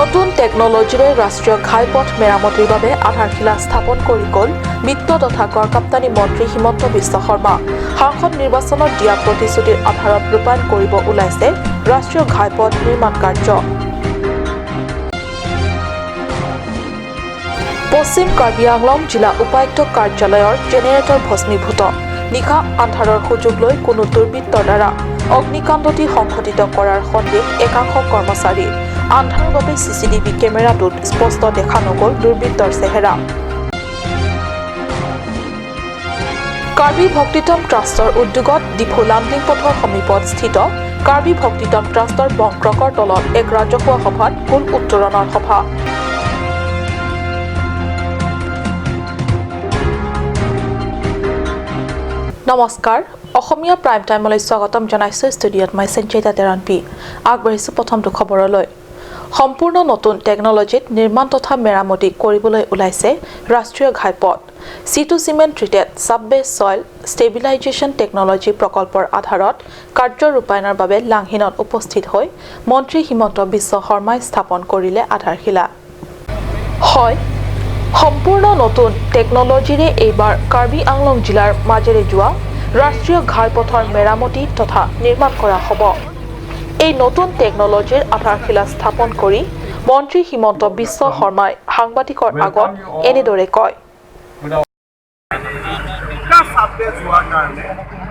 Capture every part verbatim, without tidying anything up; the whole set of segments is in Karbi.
নতুন টেকনলজিৰে ৰাষ্ট্ৰীয় ঘাইপথ মেৰামতিৰ বাবে আধাৰশিলা স্থাপন কৰি গ'ল বিত্ত তথা গড়কাপ্তানি মন্ত্ৰী হিমন্ত বিশ্ব শৰ্মা। সাংসদ নিৰ্বাচনত দিয়া প্ৰতিশ্ৰুতিৰ আধাৰত ৰূপায়ণ কৰিব ওলাইছে ৰাষ্ট্ৰীয় ঘাইপথ নিৰ্মাণ কাৰ্য। পশ্চিম কাৰ্বি আংলং জিলা উপায়ুক্ত কাৰ্যালয়ৰ জেনেৰেটৰ ভস্মীভূত। নিশা আন্ধাৰৰ সুযোগ লৈ কোনো দুৰ্বৃত্তৰ দ্বাৰা অগ্নিকাণ্ডটি সংঘটিত কৰাৰ সন্দেহ একাংশ কৰ্মচাৰীৰ। আন্ধাৰৰ বাবে চি চি টি ভি কেমেৰাটোত স্পষ্ট দেখা নগ'ল দুৰ্বৃত্তৰ চেহেৰা। কাৰ্বি ভক্তিতম ট্ৰাষ্টৰ উদ্যোগত ডিফু লামডিং পথৰ সমীপত স্থিত কাৰ্বি ভক্তিতম ট্ৰাষ্টৰ বংক্ৰকৰ তলত এক ৰাজহুৱা সভাত কুল উত্তোলনৰ সভা। নমস্কাৰ, অসমীয়া প্ৰাইম টাইমলৈ স্বাগতম জনাইছো। ষ্টুডিঅ'ত মই সঞ্চিতা তেৰণপি। আগবাঢ়িছো প্ৰথমটো খবৰলৈ। সম্পূৰ্ণ নতুন টেকনলজিত নিৰ্মাণ তথা মেৰামতি কৰিবলৈ ওলাইছে ৰাষ্ট্ৰীয় ঘাইপথ। চি টু চিমেণ্ট ট্ৰিটেড ছাব বেছ ছইল ষ্টেবিলাইজেশ্যন টেকনলজি প্ৰকল্পৰ আধাৰত কাৰ্য ৰূপায়ণৰ বাবে লাংহিনত উপস্থিত হৈ মন্ত্ৰী হিমন্ত বিশ্ব শৰ্মাই স্থাপন কৰিলে আধাৰশিলা। হয়, সম্পূৰ্ণ নতুন টেকনলজিৰে এইবাৰ কাৰ্বি আংলং জিলাৰ মাজেৰে যোৱা ৰাষ্ট্ৰীয় ঘাইপথৰ মেৰামতি তথা নিৰ্মাণ কৰা হ'ব। এই নতুন টেকনলজিৰ আধাৰশিলা স্থাপন কৰি মন্ত্ৰী হিমন্ত বিশ্ব শৰ্মাই সাংবাদিকৰ আগত এনেদৰে কয়। দুটা ছাব বেছ হোৱাৰ কাৰণে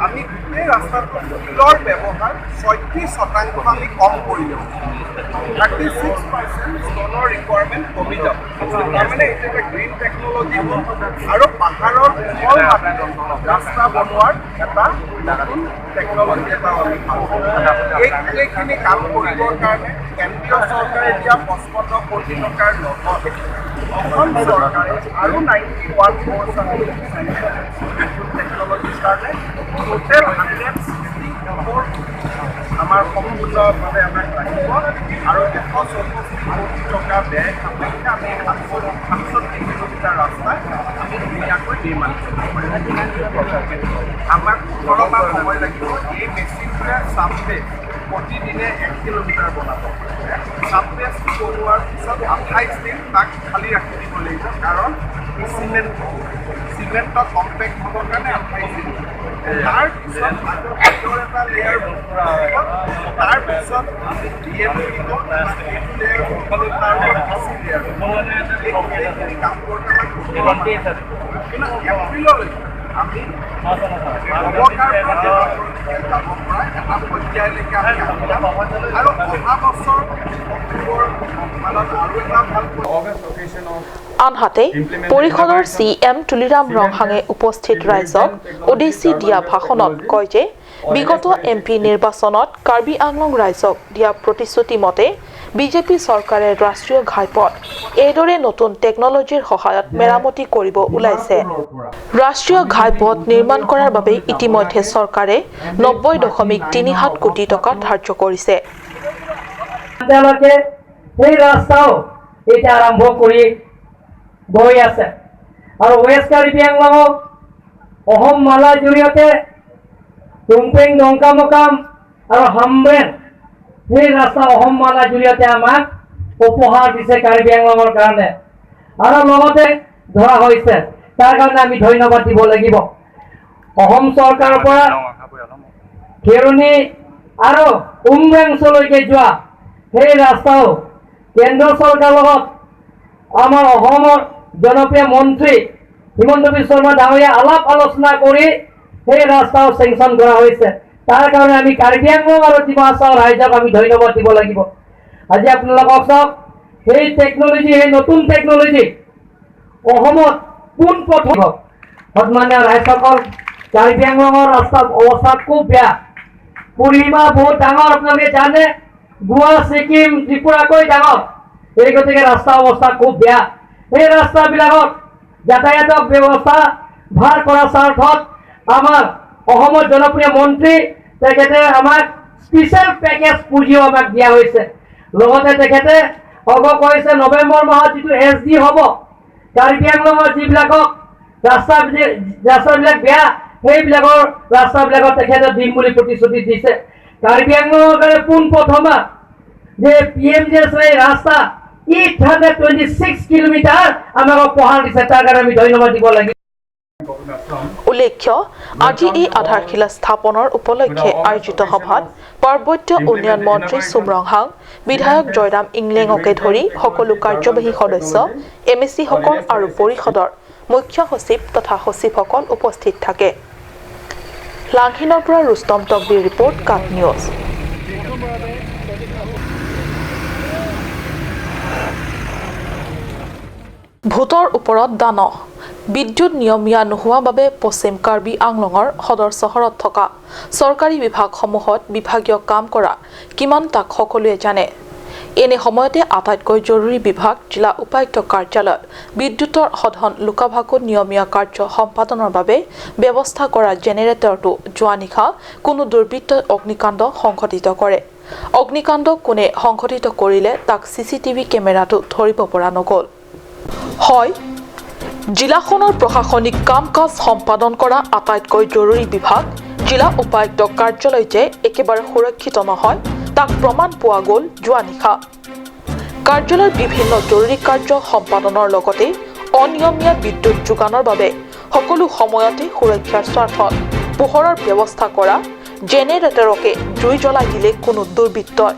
আমি গোটেই ৰাস্তাটো শিলৰ ব্যৱহাৰ ছয়ত্ৰিশ শতাংশ আমি কম কৰি দিওঁ। থাৰ্টি ছিক্স পাৰ্চেণ্ট ষ্টনৰ ৰিকুৱাৰমেণ্ট কমি যাব। তাৰমানে এইটো এটা গ্ৰীণ টেকনলজি হ'ব আৰু পাহাৰৰ কোমল মাটিত ৰাস্তা বনোৱাৰ এটা নতুন টেকনলজি এটাও আমি পাম। এই গোটেইখিনি কাম কৰিবৰ কাৰণে কেন্দ্ৰীয় চৰকাৰে দিয়া পঁচপন্ন কোটি টকাৰ লগত অসম চৰকাৰে আৰু নাইণ্টি ওৱান ক্ৰ'ৰ্ছ আমি টেকনলজিৰ কাৰণে টোটেল হাণ্ড্ৰেড ছিক্সটি ফ'ৰ আমাৰ সম্পূৰ্ণভাৱে আমাক লাগিব আৰু এশ চৌষষ্ঠি কোটি টকা ব্যয় সাপেক্ষে আমি সাতশ সাতষষ্ঠি কিলোমিটাৰ ৰাস্তা আমি ধুনীয়াকৈ নিৰ্মাণ কৰিব পাৰিম। আমাক ওঠৰ মাহ সময় লাগিব। এই মেচিনটোৱে ছাব বেছ প্ৰতিদিনে এক কিলোমিটাৰ বনাব। ছাব বেছটো বনোৱাৰ পিছত আঠাইছ দিন তাক খালী ৰাখি দিব লাগিব, কাৰণ চিমেণ্ট, চিমেণ্টত কম্পেক্ট হ'বৰ কাৰণে আঠাইছ দিন। তাৰ পিছত আকৌ ভিতৰ এটা লেয়াৰ বনোৱা হ'ব। তাৰ পিছত আমি ডি এম দিব, সেইটো লেয়াৰ হ'ব, তাৰ ওপৰত ডি চি লেয়াৰ হ'ব। এই গোটেইখিনি কাম কৰোঁতে আমাক কিন্তু এপ্ৰিললৈকে আমি অৱকাশ যাব পৰা এটা পৰ্যায়লৈকে আমি আহিম। আৰু অহা বছৰ অক্টোবৰ মানত আৰু এটা ভাল পৰ্যায় আনহাতে পৰিষদৰ চি এম তুলিৰাম ৰংহাঙে উপস্থিত ৰাইজক উদ্দেশ্যি দিয়া ভাষণত কয় যে বিগত এম পি নিৰ্বাচনত কাৰ্বি আংলং ৰাইজক দিয়া প্ৰতিশ্ৰুতি মতে বি জে পি চৰকাৰে ৰাষ্ট্ৰীয় ঘাইপথ এইদৰে নতুন টেকনলজিৰ সহায়ত মেৰামতি কৰিব ওলাইছে। ৰাষ্ট্ৰীয় ঘাইপথ নিৰ্মাণ কৰাৰ বাবে ইতিমধ্যে চৰকাৰে নব্বৈ দশমিক তিনি সাত কোটি টকা ধাৰ্য কৰিছে। এতিয়ালৈকে সেই ৰাস্তাও এতিয়া আৰম্ভ কৰি গৈ আছে। আৰু ৱেষ্ট কাৰ্বি আংলঙক অসম মালাৰ জৰিয়তে টুংপেং ডংকামকাম আৰু হামৰেণ সেই ৰাস্তা অসম মালাৰ জৰিয়তে আমাক উপহাৰ দিছে কাৰ্বি আংলঙৰ কাৰণে। আৰু লগতে ধৰা হৈছে, তাৰ কাৰণে আমি ধন্যবাদ দিব লাগিব। অসম চৰকাৰৰ পৰা খেৰণি আৰু উমৰেংচলৈকে যোৱা সেই ৰাস্তাও কেন্দ্ৰ চৰকাৰৰ লগত আমাৰ অসমৰ জনপ্ৰিয় মন্ত্ৰী হিমন্ত বিশ্ব শৰ্মা ডাঙৰীয়া আলাপ আলোচনা কৰি সেই ৰাস্তাও চেংচন কৰা হৈছে। তাৰ কাৰণে আমি কাৰ্বি আংলং আৰু ডিমা হাছাও ৰাইজক আমি ধন্যবাদ দিব লাগিব। আজি আপোনালোকক চাওক, সেই টেকনলজি, সেই নতুন টেকনলজি অসমত পোন প্ৰথম। সন্মানীয় ৰাইজসকল, কাৰ্বি আংলঙৰ ৰাস্তাৰ অৱস্থা খুব বেয়া। পৰিসীমা বহুত ডাঙৰ, আপোনালোকে জানে, গোৱা, ছিকিম, ত্ৰিপুৰাকৈ ডাঙৰ। এই গতিকে ৰাস্তাৰ অৱস্থা খুব বেয়া। সেই ৰাস্তাবিলাকত যাতায়াতৰ ব্যৱস্থা ভাল কৰাৰ স্বাৰ্থত আমাৰ অসমৰ জনপ্ৰিয় মন্ত্ৰী তেখেতে আমাক স্পেচিয়েল পেকেজ পুঁজিও আমাক দিয়া হৈছে। লগতে তেখেতে অগ কৈছে, নৱেম্বৰ মাহত যিটো এছ ডি হ'ব, কাৰ্বি আংলঙৰ যিবিলাকক ৰাস্তা, ৰাস্তাবিলাক বেয়া, সেইবিলাকৰ ৰাস্তাবিলাকত তেখেতে দিম বুলি প্ৰতিশ্ৰুতি দিছে। কাৰ্বি আংলঙৰ কাৰণে পোন প্ৰথমা যে P M G S Y ৰাস্তা eight hundred twenty six kilometre আমাক উপহাৰ দিছে, তাৰ কাৰণে আমি ধন্যবাদ দিব লাগিব। উল্লেখ্য, আজি এই আধাৰশিলা স্থাপনৰ উপলক্ষে আয়োজিত সভাত পাৰ্বত্য উন্নয়ন মন্ত্ৰী চুমৰং হাং, বিধায়ক জয়ৰাম ইংলেঙকে ধৰি সকলো কাৰ্যবাহী সদস্য, এম এ চিসকল আৰু পৰিষদৰ মুখ্য সচিব তথা সচিবসকল উপস্থিত থাকে। লাংহিনৰ পৰা ৰুস্তম তকবিৰ ৰিপৰ্ট, কাট নিউজ। ভোটৰ ওপৰত দান। বিদ্যুৎ নিয়মীয়া নোহোৱা বাবে পশ্চিম কাৰ্বি আংলঙৰ সদৰ চহৰত থকা চৰকাৰী বিভাগসমূহত বিভাগীয় কাম কৰা কিমান তাক সকলোৱে জানে। এনে সময়তে আটাইতকৈ জৰুৰী বিভাগ জিলা উপায়ুক্ত কাৰ্যালয়ত বিদ্যুতৰ সধন লুকাভাকু নিয়মীয়া কাৰ্য সম্পাদনৰ বাবে ব্যৱস্থা কৰা জেনেৰেটৰটো যোৱা নিশা কোনো দুৰ্বৃত্তই অগ্নিকাণ্ড সংঘটিত কৰে। অগ্নিকাণ্ড কোনে সংঘটিত কৰিলে তাক চি চি টি ভি কেমেৰাটো ধৰিব পৰা নগ'ল। হয়, জিলাখনৰ প্ৰশাসনিক কাম কাজ সম্পাদন কৰা আটাইতকৈ জৰুৰী বিভাগ জিলা উপায়ুক্ত কাৰ্যালয় যে একেবাৰে সুৰক্ষিত নহয়, তাক প্ৰমাণ পোৱা গ'ল যোৱা নিশা। কাৰ্যালয়ৰ বিভিন্ন জৰুৰী কাৰ্য সম্পাদনৰ লগতে অনিয়মীয়া বিদ্যুৎ যোগানৰ বাবে সকলো সময়তে সুৰক্ষাৰ স্বাৰ্থত পোহৰৰ ব্যৱস্থা কৰা জেনেৰেটৰকে জুই জ্বলাই দিলে কোনো দুৰ্বৃত্তই।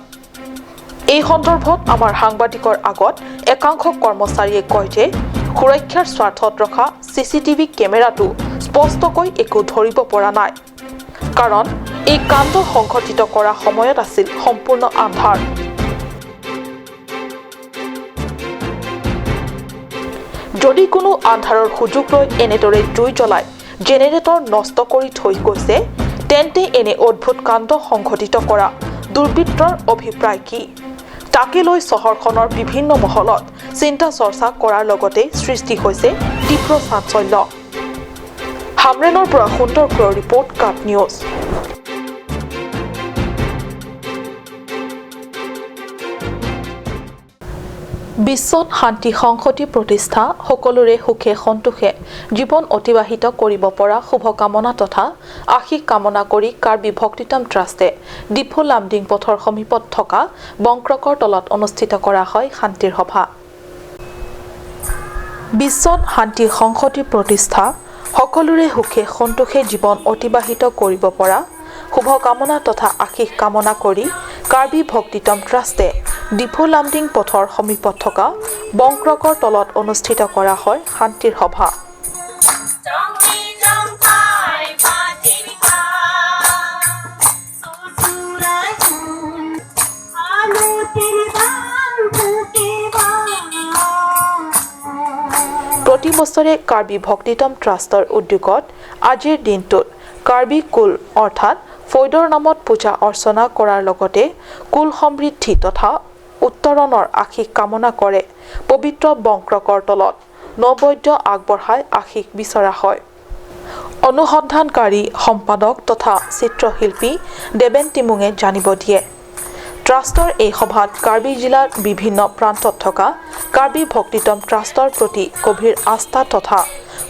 এই সন্দৰ্ভত আমাৰ সাংবাদিকৰ আগত একাংশ কৰ্মচাৰীয়ে কয় যে সুৰক্ষাৰ স্বাৰ্থত ৰখা চি চি টি ভি কেমেৰাটো স্পষ্টকৈ একো ধৰিব পৰা নাই, কাৰণ এই কাণ্ড সংঘটিত কৰা সময়ত আছিল সম্পূৰ্ণ আন্ধাৰ। যদি কোনো আন্ধাৰৰ সুযোগ লৈ এনেদৰে জুই জ্বলাই জেনেৰেটৰ নষ্ট কৰি থৈ গৈছে, তেন্তে এনে অদ্ভুত কাণ্ড সংঘটিত কৰা দুৰ্বৃত্তৰ অভিপ্ৰায় কি? তাকে লৈ চহৰখনৰ বিভিন্ন মহলত চিন্তা চৰ্চা কৰাৰ লগতে সৃষ্টি হৈছে তীব্ৰ চাঞ্চল্য। হামৰেনৰ পৰা সুন্দৰ কুঁৱৰৰ ৰিপৰ্ট, কাট নিউজ। বিশ্বত শান্তি সংহতি প্ৰতিষ্ঠা, সকলোৰে সুখে সন্তোষে জীৱন অতিবাহিত কৰিব পৰা শুভকামনা তথা আশীষ কামনা কৰি কাৰ্বি ভক্তিতম ট্ৰাষ্টে ডিফু লামডিং পথৰ সমীপত থকা বংক্ৰকৰ তলত অনুষ্ঠিত কৰা হয় শান্তিৰ সভা। বিশ্বত শান্তি সংহতি প্ৰতিষ্ঠা, সকলোৰে সুখে সন্তোষে জীৱন অতিবাহিত কৰিব পৰা শুভকামনা তথা আশীষ কামনা কৰি কাৰ্বি ভক্তিতম ট্ৰাষ্টে ডিফু লামডিং পথৰ সমীপত থকা বংক্ৰকৰ তলত অনুষ্ঠিত কৰা হয় শান্তিৰ সভা। প্ৰতি বছৰে কাৰ্বি ভক্তিতম ট্ৰাষ্টৰ উদ্যোগত আজিৰ দিনটোত কাৰ্বি কুল অৰ্থাৎ ফৈদৰ নামত পূজা অৰ্চনা কৰাৰ লগতে কুল সমৃদ্ধি তথা উত্তৰণৰ আশীষ কামনা কৰে। পবিত্ৰ বংক্ৰকৰ তলত নৈবেদ্য আগবঢ়াই আশীষ বিচৰা হয়। অনুসন্ধানকাৰী সম্পাদক তথা চিত্ৰশিল্পী দেবেন টিমুঙে জানিব দিয়ে। ট্ৰাষ্টৰ এই সভাত কাৰ্বি জিলাৰ বিভিন্ন প্ৰান্তত থকা কাৰ্বি ভক্তিতম ট্ৰাষ্টৰ প্ৰতি গভীৰ আস্থা তথা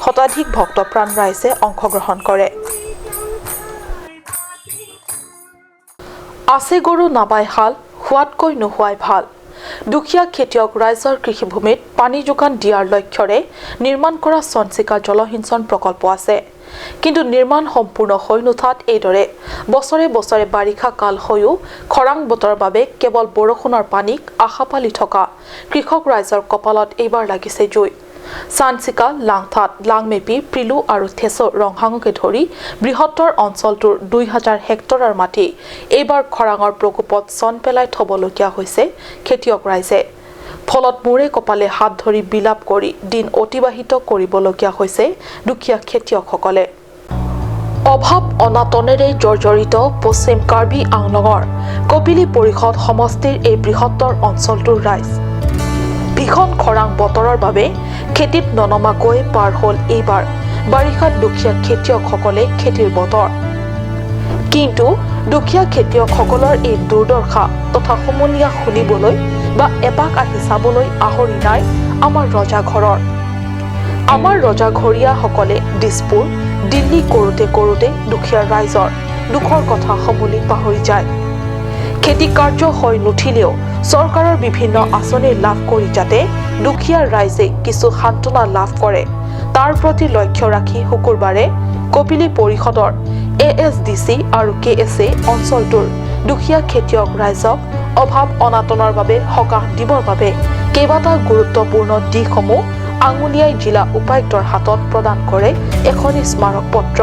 শতাধিক ভক্তপ্ৰাণ ৰাইজে অংশগ্ৰহণ কৰে। আছে গৰু নাবাই হাল, খোৱাতকৈ নোখোৱাই ভাল। দুখীয়া খেতিয়ক ৰাইজৰ কৃষিভূমিত পানী যোগান দিয়াৰ লক্ষ্যৰে নিৰ্মাণ কৰা চনচিকা জলসিঞ্চন প্ৰকল্প আছে। কিন্তু নিৰ্মাণ সম্পূৰ্ণ হৈ নুঠাত এইদৰে বছৰে বছৰে বাৰিষা কাল হৈও খৰাং বতৰৰ বাবে কেৱল বৰষুণৰ পানীক আশা পালি থকা কৃষক ৰাইজৰ কপালত এইবাৰ লাগিছে জুই। চানচিকা, লাংথাট, লাংমেপি, প্ৰিলু আৰু থেচৌ ৰংহাঙকে ধৰি বৃহত্তৰ অঞ্চলটোৰ দুই হাজাৰ হেক্টৰৰ মাটি এইবাৰ খৰাঙৰ প্ৰকোপত চন পেলাই থবলগীয়া হৈছে খেতিয়ক ৰাইজে। ফলত মূৰে কপালে হাত ধৰি বিলাপ কৰি দিন অতিবাহিত কৰিবলগীয়া হৈছে দুখীয়া খেতিয়কসকলে। অভাৱ অনাটনেৰে জৰ্জৰিত পশ্চিম কাৰ্বি আংলঙৰ কপিলী পৰিষদ সমষ্টিৰ এই বৃহত্তৰ অঞ্চলটোৰ ৰাইজ। ভীষণ খৰাং বতৰৰ বাবে খেতিত ননমাকৈ পাৰ হ'ল এইবাৰ বাৰিষাত দুখীয়া খেতিয়কসকলে খেতিৰ বতৰ। কিন্তু দুখীয়া খেতিয়কসকলৰ এই দুৰ্দশা তথা হুমুনিয়াহ শুনিবলৈ বা এপাক আহি চাবলৈ আহৰি নাই আমাৰ ৰজাঘৰৰ। আমাৰ ৰজাঘৰীয়াসকলে দিছপুৰ, দিল্লী কৰোঁতে কৰোঁতে দুখীয়া ৰাইজৰ দুখৰ কথা সমূলি পাহৰি যায়। খেতি কাৰ্য হৈ নুঠিলেও চৰকাৰৰ বিভিন্ন আঁচনি লাভ কৰি যাতে দুখীয়া ৰাইজে কিছু সান্তনা লাভ কৰে, তাৰ প্ৰতি লক্ষ্য ৰাখি শুকুৰবাৰে কপিলী পৰিষদৰ এ এছ ডি চি আৰু কে এছ এ অঞ্চলটোৰ দুখীয়া খেতিয়ক ৰাইজক অভাৱ অনাটনৰ বাবে সকাহ দিবৰ বাবে কেইবাটাও গুৰুত্বপূৰ্ণ দিশসমূহ আঙুলিয়াই জিলা উপায়ুক্তৰ হাতত প্ৰদান কৰে এখনি স্মাৰক পত্ৰ।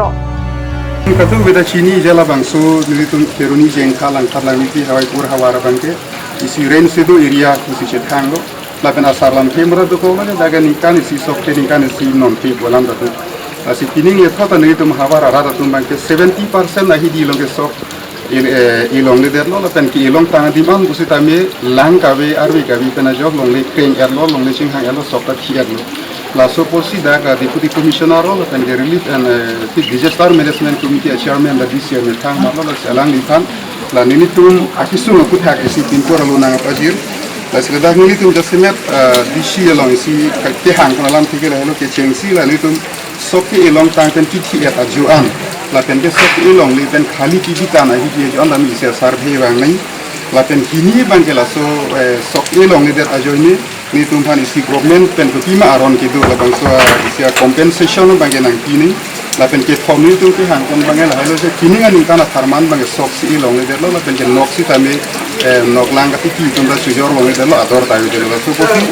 Katu beda chini jala bangso nelitum Kheroni Jengkha Langkhat Langmiti Hawaipur havar abangke isi rain shadow area pusi chethanglo. Lapen asar lam themra dokok lake daga ningkan isi sok ke ningkan isi non the bolam datu. Lasi pining etho ta nelitum havar arat atum abangke seventy percent ahi di long ke sok il-, eh, ilongledetlo lapen ke ilong tang adim an pusitame lang kave arve kave pen ajok longle kreng erlo longle chinghang erlo sok ta thi erlo. Laso apotsi dak, ah, Deputy Commissioner lo lapen ke Relief and, eh, Disaster Management Committee a Chairman la D C amethang matlo lasi alangliphan la nelitum akesung aputhak isi pinpur alo nangpajir. Lasi ladak nelitum jasemet, ah, D C along isi kehang pon alam thike lahelo kechengsi la nelitum sok ke ilong tang pen kithi et ajo an lapen ke sok ke ilongle pen khali kibi tan ahi di ajo an la neli isi survey vang nang lapen hini abangke laso, eh, sok ilongledet ajoine nelitum aphan isi government pen kopima aron kedo labangso, ah, isi a compensation abangke nangpi nang lapen kethom nelitum kehang pon abangke lahelo je pining aningkan atharman abangke sok si ilongledetlo lapen ke nok sitame, eh, nok lang katiti atum ta chojor longledetlo ador ta avedetlo laso apotsi,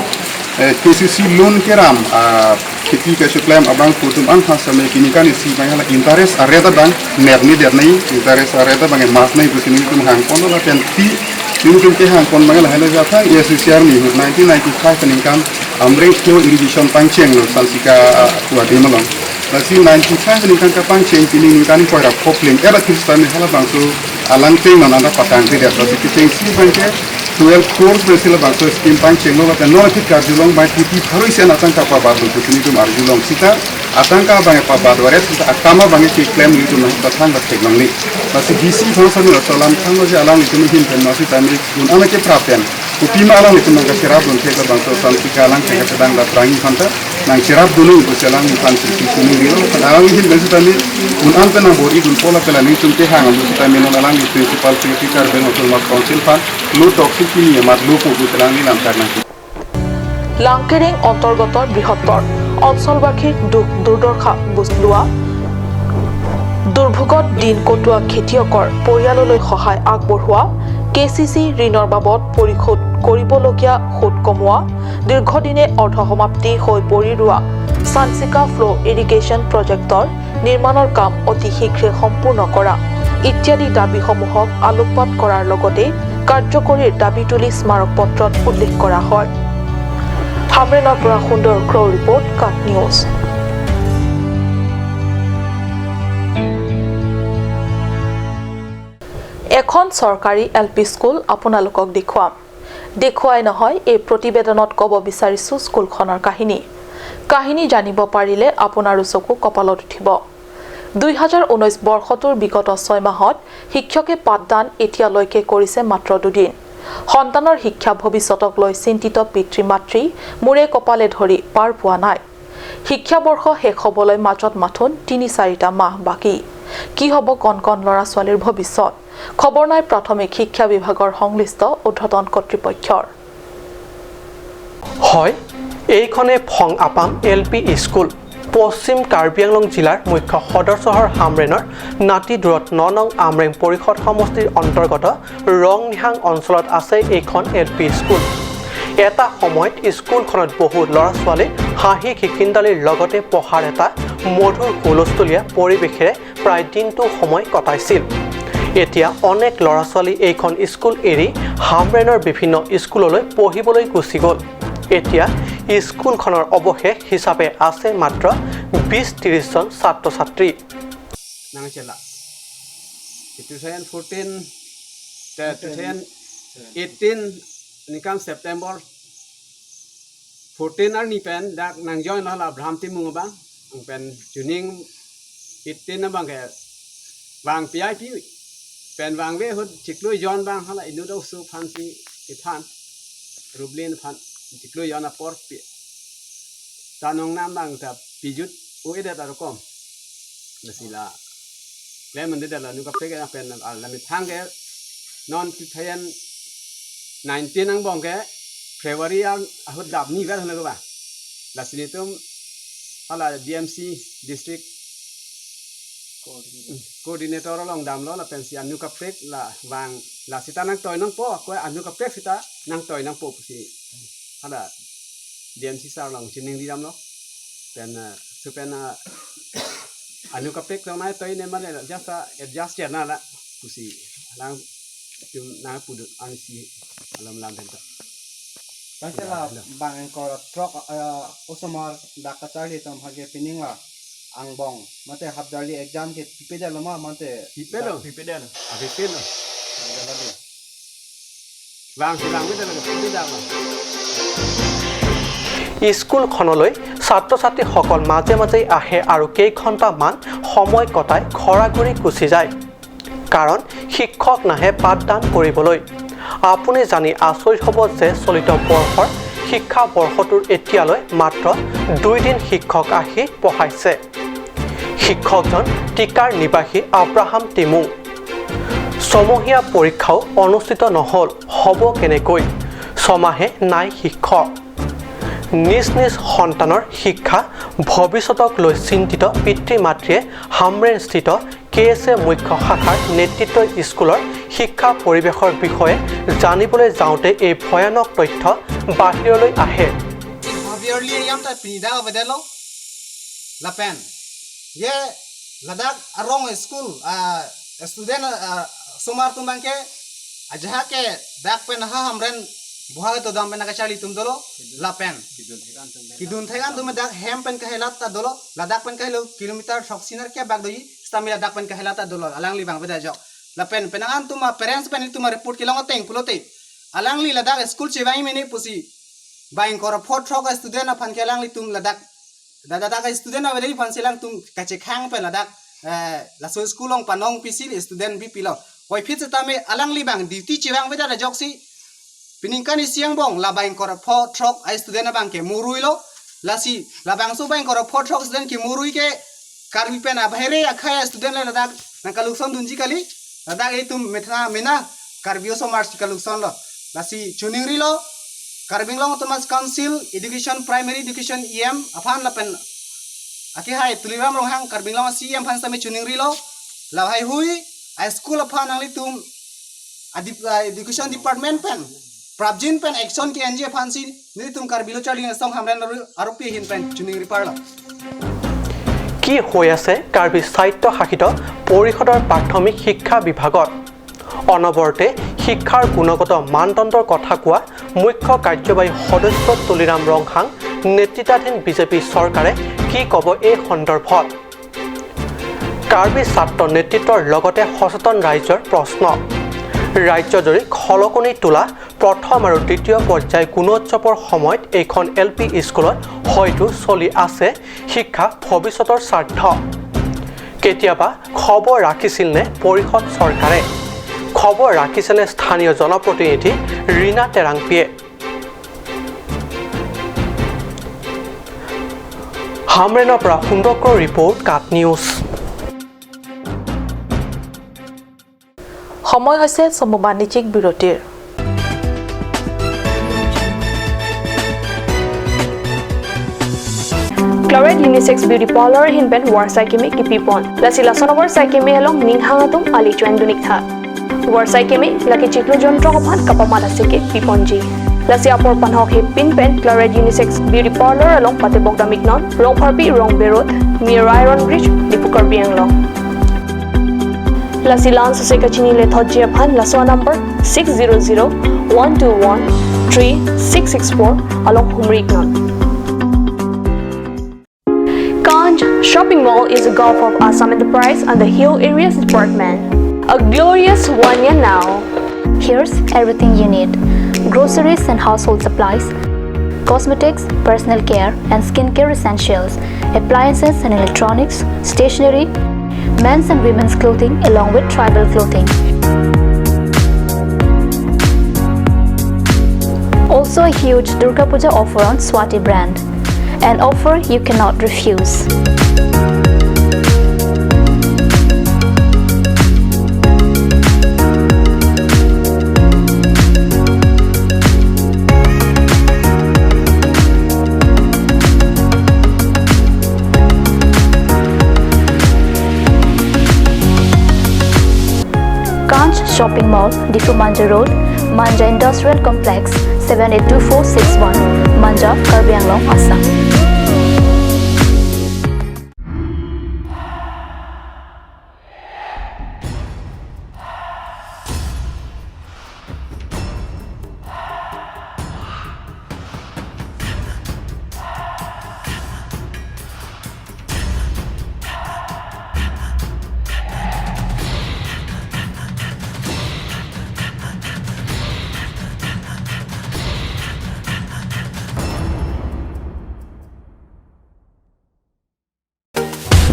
eh, K C C loan keram, ah, kheti kachoklem abang pu atum an aphan sitame keningkan isi abang hala interest a-rate abang nepnedet nai, interest a-rate abang maf nai pusi nelitum hang ponlo lapen phi nelitum kehang pon abang lahelo je aphrang A S D C arni ahut nineteen ninety-five aningkan Amreng flow irrigation pangchenglo Sansika, ah, pu adim along. Lasi ninety-five aningkan kapangcheng pini ningkan ingkoi ra pho pleng era thil sitame halabangso alang cheng non anda patangkledet. Lasi kechengsi abangke twelve crores pensi labangso scheme pangchenglo lapen non aphi karjulong abang kuti pharo isi an atangka pabatlo pusi nelitum arjulong sita atangka abang pabat varet sita akam abang keklem nelitum nang pathang la theklongle. Lasi D C aphan sitame laso alam thanglo je alanglitum ahin pen ma sitame un-an keprap pen kopima alanglitum nangkacherapdun thek labangso Sansika alang thek kedang la phrang aphan ta nangcherapdun nang pusi alangliphan si si kuning dilo. Alangli ahin pen sitame un-an pen nangbor-idunpo lapen la nelitum kehang alo sitame non alangli Principal Secretary Karbi Anglong Autonomous Council aphan lo toksi kini amat lopo pusi alangli lamkar nang. লাংকেৰেং অন্তৰ্গত বৃহত্তৰ অঞ্চলবাসীৰ দুখ দুৰ্দশা বুজ লোৱা, দুৰ্ভোগত দিন কটোৱা খেতিয়কৰ পৰিয়াললৈ সহায় আগবঢ়োৱা, কে চি চি ঋণৰ বাবদ পৰিশোধ কৰিবলগীয়া সুত কমোৱা, দীৰ্ঘদিনে অৰ্ধসমাপ্তি হৈ পৰি ৰোৱা চানচিকা ফ্ল' ইৰিগেশ্যন প্ৰজেক্টৰ নিৰ্মাণৰ কাম অতি শীঘ্ৰে সম্পূৰ্ণ কৰা ইত্যাদি দাবীসমূহক আলোকপাত কৰাৰ লগতে কাৰ্যকৰীৰ দাবী তুলি স্মাৰক পত্ৰত উল্লেখ কৰা হয়। হামৰেনৰ পৰা সুন্দৰ ক্ৰ'ৰ ৰিপৰ্ট, কাট নিউজ। এখন চৰকাৰী এল পি স্কুল আপোনালোকক দেখুৱাম। দেখুৱাই নহয়, এই প্ৰতিবেদনত ক'ব বিচাৰিছো স্কুলখনৰ কাহিনী। কাহিনী জানিব পাৰিলে আপোনাৰো চকু কপালত উঠিব। দুই হাজাৰ ঊনৈশ বৰ্ষটোৰ বিগত ছয় মাহত শিক্ষকে পাঠদান এতিয়ালৈকে কৰিছে মাত্ৰ দুদিন। সন্তানৰ শিক্ষা ভৱিষ্যতক লৈ চিন্তিত পিতৃ মাতৃ মূৰে কপালে ধৰি পাৰ পোৱা নাই। শিক্ষাবৰ্ষ শেষ হ'বলৈ মাজত মাথোন তিনি চাৰিটা মাহ বাকী। কি হ'ব কণ কণ ল'ৰা ছোৱালীৰ ভৱিষ্যত? খবৰ নাই প্ৰাথমিক শিক্ষা বিভাগৰ সংশ্লিষ্ট ঊৰ্ধ্বতন কৰ্তৃপক্ষৰ। হয়, এইখনে ফং আপাম এল পি স্কুল। পশ্চিম কাৰ্বি আংলং জিলাৰ মুখ্য সদৰ চহৰ হামৰেনৰ নাতি দূৰত ন নং আমৰেং পৰিষদ সমষ্টিৰ অন্তৰ্গত ৰংনিহাং অঞ্চলত আছে এইখন এল পি স্কুল। এটা সময়ত স্কুলখনত বহু ল'ৰা ছোৱালী হাঁহি খিকিন্দালিৰ লগতে পঢ়াৰ এটা মধুৰ হুলস্থুলীয়া পৰিৱেশেৰে প্ৰায় দিনটো সময় কটাইছিল। এতিয়া অনেক ল'ৰা ছোৱালী এইখন স্কুল এৰি হামৰেনৰ বিভিন্ন স্কুললৈ পঢ়িবলৈ গুচি গ'ল। এতিয়া স্কুলখনৰ অৱশেষ হিচাপে আছে মাত্ৰ বিশ ত্ৰিশ জন ছাত্ৰ ছাত্ৰী। Nangchela. Two thousand fourteen, te-, two thousand eighteen, ningkan September fourteen arni pen dak nangjoin hala Abraham Timung abang, pen chuning eighteen abangke vang P I P pen vangve ahut chiklo jon abang hala inut oso aphansi kethan, Rublin aphan chiklo jon apor pi. Ta nongnam abang ta pijut o-edet arokom. Lasi la klem mende dala nu kaprek pen al la methang ke non two thousand Nineteen angbong ke February an ahut dam ni vel hana ba. Lasi netum hala D M C, district coordinator along damlo lapensi anu kaprek la vang, la sita nangtoi nangpo, ko anu kaprek sita nangtoi nangpo pusi hala D M C sir along chiningri damlo. Pen, eh, supen, eh, anu kaprek tong nangtoi ne mane la, just, eh, adjust ya na la pusi lang tum nangpudun ansi alam lam pen to. Bang ke la, ya, ya. Bang aningkan throk, eh, osomar dak kacharli atum hage pining la angbong mate half yearly exam ke pipedetlo ma mate? Pipedetlo. Pipedetlo. Ah, pipedetlo. Pipedetlo dei. Bang si bang pipedetlo, pipedetlo. স্কুলখনলৈ ছাত্ৰ ছাত্ৰীসকল মাজে মাজে আহে আৰু কেইঘণ্টামান সময় কটাই ঘৰাঘৰি গুচি যায়। কাৰণ শিক্ষক নাহে পাঠদান কৰিবলৈ। আপুনি জানি আচৰিত হ'ব যে চলিত বৰ্ষৰ শিক্ষা বৰ্ষটোৰ এতিয়ালৈ মাত্ৰ দুই দিন শিক্ষক আহি পঢ়াইছে। শিক্ষকজন টিকাৰ নিবাসী আব্ৰাহাম টিমু। ছমহীয়া পৰীক্ষাও অনুষ্ঠিত নহ'ল, হ'ব কেনেকৈ? ছমাহে নাই শিক্ষক। নিজ নিজ সন্তানৰ শিক্ষা ভৱিষ্যতক লৈ চিন্তিত পিতৃ মাতৃয়ে হামৰেণস্থিত কে এছ এ মুখ্য শাখাৰ নেতৃত্বই স্কুলৰ শিক্ষা পৰিৱেশৰ বিষয়ে জানিবলৈ যাওঁতে এই ভয়ানক তথ্য বাহিৰলৈ আহে। Half yearly exam ta pini dak avedetlo. Lapen ye ladak arong school, ah, student, ah, osomar atum abang ke ajahak ke dak pen ha Hamren boha kedodam pen kacharli atum dolo. Lapen kedun thek-an atum pen, kedun thek-an atum dak hem pen kahelat ta dolo. Ladak pen kahelo kilometer throksi nerkep bak doji, stamina dak pen kahelat ta dolo. Alangli abang beda jok. Lapen penang an atum a parents pen atum a report kelong ateng pulote alangli ladak school chevang mene pusi bang ingkoi ra pho throk a student aphan ke alanglitum ladak, da, da, dak a student avedetji aphansi alangtum kachekhang pen ladak, eh, laso school along panong pisi student bipilo. Puvoiphit setame alangli abang duty chevang avedet ajoksi peningkan isi angbong la bang ingkoi ra pho throk a student abang ke muruilo. Lasi labangso bang ingkoi ra pho throk student kemurui ke Karbi pen abahire akhei a student le ladak nangkaluksondunji kali. Ladak itum methana mena Karbi osomar si kaluksonlo. Lasi chiningrilo Karbi Anglong Autonomous Council Education, Primary Education E M aphan lapen akehai Tuliram Ronghang, Karbi Anglong C E M aphan setame chiningrilo. Lahai hui a school aphan nanglitum a dep-, a education department pen prapjin pen action ke-enji aphansi nelitum Karbi Lo Charli Asong Hamren aru, arupi ahin pen chiningri parlo. কি হৈ আছে কাৰ্বি স্বায়ত্তশাসিত পৰিষদৰ প্ৰাথমিক শিক্ষা বিভাগত? অনবৰতে শিক্ষাৰ গুণগত মানদণ্ডৰ কথা কোৱা মুখ্য কাৰ্যবাহী সদস্য তুলিৰাম ৰংহাং নেতৃত্বাধীন বিজেপি চৰকাৰে কি ক'ব এই সন্দৰ্ভত? কাৰ্বি ছাত্ৰ নেতৃত্বৰ লগতে সচেতন ৰাইজৰ প্ৰশ্ন। ৰাজ্যজুৰি খলকনি তোলা প্ৰথম আৰু দ্বিতীয় পৰ্যায় গুণোৎসৱৰ সময়ত এইখন এল পি স্কুলত হয়তো চলি আছে শিক্ষা ভৱিষ্যতৰ স্বাৰ্থ। কেতিয়াবা খবৰ ৰাখিছিল নে পৰিষদ চৰকাৰে? খবৰ ৰাখিছেনে স্থানীয় জনপ্ৰতিনিধি ৰীনা টেৰাংপীয়ে? হামৰেণৰ পৰা সুন্দৰকৰ ৰিপৰ্ট, কাট নিউজ। সময় হৈছে চমু বাণিজ্যিক বিৰতিৰ। Claret Unisex Beauty Parlour ahin pen Warsai Kimi kipipon. Lasi lason Warsai Kimi along ning hang atum ali chuen dunik tha. Warsai Kimi lake chiklo jontro aphan kapamat asike piponji. Lasi apor panhok he pin pen Claret Unisex Beauty Parlour along patebok damiknon, Rongpharpi Rongbe Road, near Iron Bridge, Diphu Karbi Anglong. Lasi la-an sose kachini lethotji aphan laso number six zero zero one two one three six six four along humri iknon. Kanj Shopping Mall is a gulf of Assam Enterprise and the Hill Areas Department. A glorious one year now. Here's everything you need: groceries and household supplies, cosmetics, personal care and skincare essentials, appliances and electronics, stationery, men's and women's clothing along with tribal clothing. Also a huge Durga Puja offer on Swati brand. An offer you cannot refuse. Shopping Mall, Diphu Manja Road, Manja Industrial Complex, seven eight two four six one, Manja, Karbi Anglong, Assam.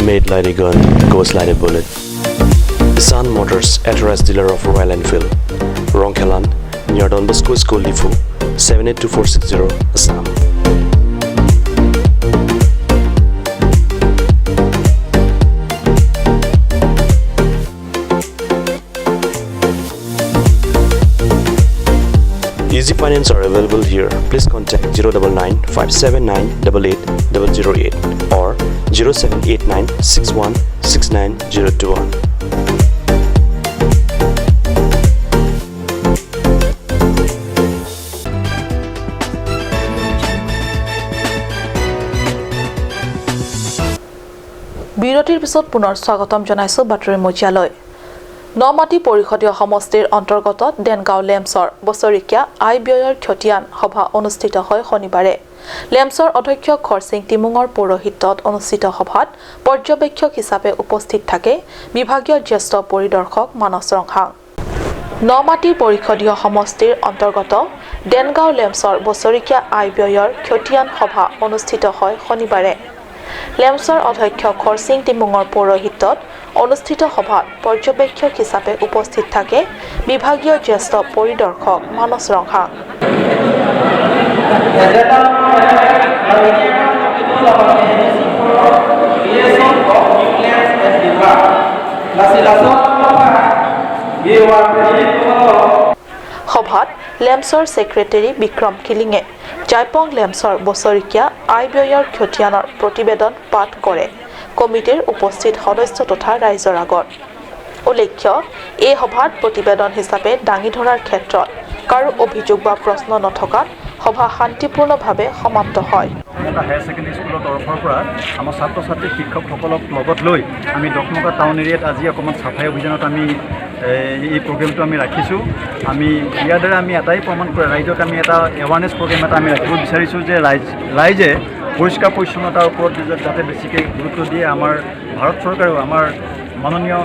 Made like a gun, goes like a bullet. Sun Motors, authorized dealer of Royal Enfield. Rongkhelan, near Don Bosco School, Diphu, seven eight two four six zero, Assam. Easy finance are available here. Please contact zero double nine five seven nine double eight double zero eight or zero seven eight nine six one six nine zero two one. বিৰতিৰ পিছত পুনৰ স্বাগতম জনাইছো বাতৰি মজিয়ালৈ। নমাটি পৰিষদীয় সমষ্টিৰ অন্তৰ্গত দেনগাঁও লেমছৰ বছৰেকীয়া আয় ব্যয়ৰ খতিয়ান সভা অনুষ্ঠিত হয় শনিবাৰে। লেমছৰ অধ্যক্ষ খৰচিং টিমুঙৰ পৌৰোহিত্যত অনুষ্ঠিত সভাত পৰ্যবেক্ষক হিচাপে উপস্থিত থাকে বিভাগীয় জ্যেষ্ঠ পৰিদৰ্শক মানস ৰংহাং। নমাটি পৰিষদীয় সমষ্টিৰ অন্তৰ্গত দেনগাঁও লেমছৰ বছৰেকীয়া আয় ব্যয়ৰ খতিয়ান সভা অনুষ্ঠিত হয় শনিবাৰে। লেমছৰ অধ্যক্ষ খৰচিং টিমুঙৰ পৌৰোহিত্যত অনুষ্ঠিত সভাত পৰ্যবেক্ষক হিচাপে উপস্থিত থাকে বিভাগীয় জ্যেষ্ঠ পৰিদৰ্শক মানস ৰংহাং। সভাত লেমছৰ ছেক্ৰেটাৰী বিক্ৰম কিলিঙে জাইপং লেমছৰ বছৰেকীয়া আয় ব্যয়ৰ খতিয়ানৰ প্ৰতিবেদন পাঠ কৰে কমিটিৰ উপস্থিত সদস্য তথা ৰাইজৰ আগত। উল্লেখ্য, এই সভাত প্ৰতিবেদন হিচাপে দাঙি ধৰাৰ ক্ষেত্ৰত কাৰো অভিযোগ বা প্ৰশ্ন নথকাত সভা শান্তিপূৰ্ণভাৱে সমাপ্ত হয়। এটা হায়াৰ ছেকেণ্ডেৰী স্কুলৰ তৰফৰ পৰা আমাৰ ছাত্ৰ ছাত্ৰী শিক্ষকসকলক লগত লৈ আমি দখমকা টাউন এৰিয়াত আজি অকণমান চাফাই অভিযানত আমি, এ, এই প্ৰগ্ৰেমটো আমি ৰাখিছোঁ। আমি ইয়াৰ দ্বাৰা আমি এটাই প্ৰমাণ কৰে, ৰাইজক আমি এটা এৱাৰনেছ প্ৰগ্ৰেম এটা আমি ৰাখিব বিচাৰিছোঁ যে ৰাইজ, ৰাইজে পৰিষ্কাৰ পৰিচ্ছন্নতাৰ ওপৰত যাতে বেছিকৈ গুৰুত্ব দিয়ে। আমাৰ ভাৰত চৰকাৰেও, আমাৰ মাননীয়,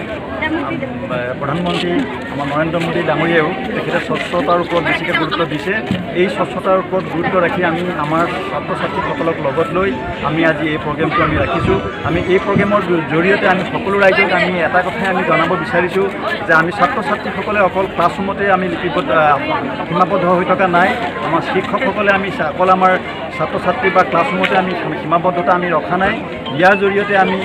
আম, এ, প্ৰধানমন্ত্ৰী আমাৰ নৰেন্দ্ৰ মোদী ডাঙৰীয়াইও তেখেতে স্বচ্ছতাৰ ওপৰত বেছিকৈ গুৰুত্ব দিছে। এই স্বচ্ছতাৰ ওপৰত গুৰুত্ব ৰাখি আমি আমাৰ ছাত্ৰ ছাত্ৰীসকলক লগত লৈ আমি আজি এই প্ৰগ্ৰেমটো আমি ৰাখিছোঁ। আমি এই প্ৰগ্ৰেমৰ জ-, জৰিয়তে আমি সকলো ৰাইজক আমি এটা কথাই আমি জনাব বিচাৰিছোঁ যে আমি ছাত্ৰ ছাত্ৰীসকলে অকল ক্লাছৰুমতে আমি লিপিবদ্ধ, আ, সীমাবদ্ধ হৈ থকা নাই। আমাৰ শিক্ষকসকলে আমি চা-, অকল আমাৰ ছাত্ৰ ছাত্ৰী বা ক্লাছৰুমতে আমি সীমাবদ্ধতা আমি ৰখা নাই। ইয়াৰ জৰিয়তে আমি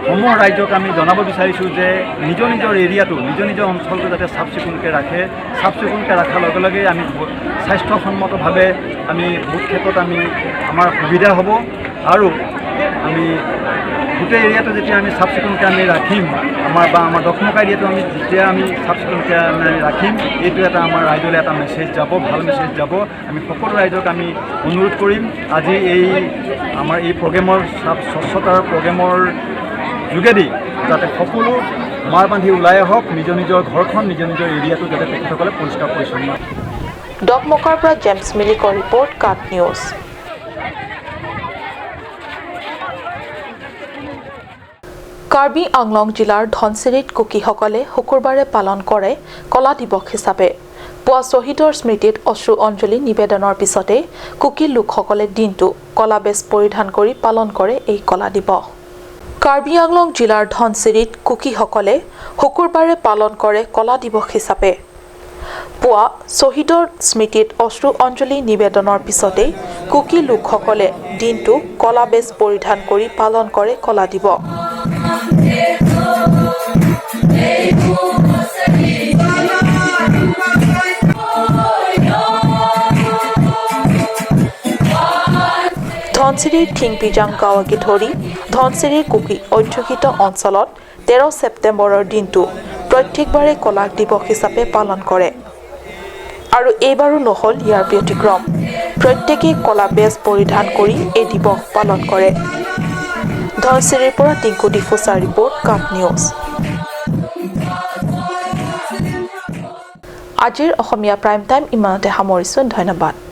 সমূহ ৰাইজক আমি জনাব বিচাৰিছোঁ যে নিজৰ নিজৰ এৰিয়াটো, নিজৰ নিজৰ অঞ্চলটো যাতে চাফ চিকুণকৈ ৰাখে। চাফ চিকুণকৈ ৰখাৰ লগে লগে আমি ব-, স্বাস্থ্যসন্মতভাৱে আমি বহুত ক্ষেত্ৰত আমি, আমাৰ সুবিধা হ'ব। আৰু আমি গোটেই এৰিয়াটো যেতিয়া আমি চাফ চিকুণকৈ আমি ৰাখিম, আমাৰ বা আমাৰ দখমকা এৰিয়াটো আমি যেতিয়া আমি চাফ চিকুণকৈ আমি ৰাখিম, এইটো এটা আমাৰ ৰাইজলৈ এটা মেছেজ যাব, ভাল মেছেজ যাব। আমি সকলো ৰাইজক আমি অনুৰোধ কৰিম, আজি এই আমাৰ এই প্ৰগ্ৰেমৰ চাফ স্বচ্ছতাৰ প্ৰগ্ৰেমৰ যোগেদি যাতে সকলো মাৰ বান্ধি ওলাই আহক, নিজৰ নিজৰ ঘৰখন, নিজৰ নিজৰ এৰিয়াটো যাতে তেখেতসকলে পৰিষ্কাৰ পৰিচ্ছন্ন। দকমকাৰ পৰা জেমছ মিলিকৰ ৰিপৰ্ট, কাট নিউজ। কাৰ্বি আংলং জিলাৰ ধনচিৰিত কুকিসকলে শুকুৰবাৰে পালন কৰে কলা দিৱস হিচাপে। পুৱা শ্বহীদৰ স্মৃতিত অশ্ৰু অঞ্জলি নিবেদনৰ পিছতে কুকি লোকসকলে দিনটো কলা বেশ পৰিধান কৰি পালন কৰে এই কলা দিৱস। কাৰ্বি আংলং জিলাৰ ধনচিৰিত কুকিসকলে শুকুৰবাৰে পালন কৰে কলা দিৱস হিচাপে। পুৱা শ্বহীদৰ স্মৃতিত অশ্ৰু অঞ্জলি নিবেদনৰ পিছতেই কুকি লোকসকলে দিনটো কলা বেশ পৰিধান কৰি পালন কৰে কলা দিৱস। ধনচিৰিৰ থিংপিজাং গাঁৱকে ধৰি ধনচিৰিৰ কুকি অধ্যুষিত অঞ্চলত তেৰ ছেপ্টেম্বৰৰ দিনটো প্ৰত্যেকবাৰে কলা দিৱস হিচাপে পালন কৰে আৰু এইবাৰো নহ'ল ইয়াৰ ব্যতিক্ৰম। প্ৰত্যেকে কলা বেশ পৰিধান কৰি এই দিৱস পালন কৰে। ধনশিৰিৰ পৰা টিংকু ডিফুচাৰ ৰিপৰ্ট, কাম নিউজ। আজিৰ অসমীয়া প্ৰাইম টাইম ইমানতে সামৰিছো। ধন্যবাদ।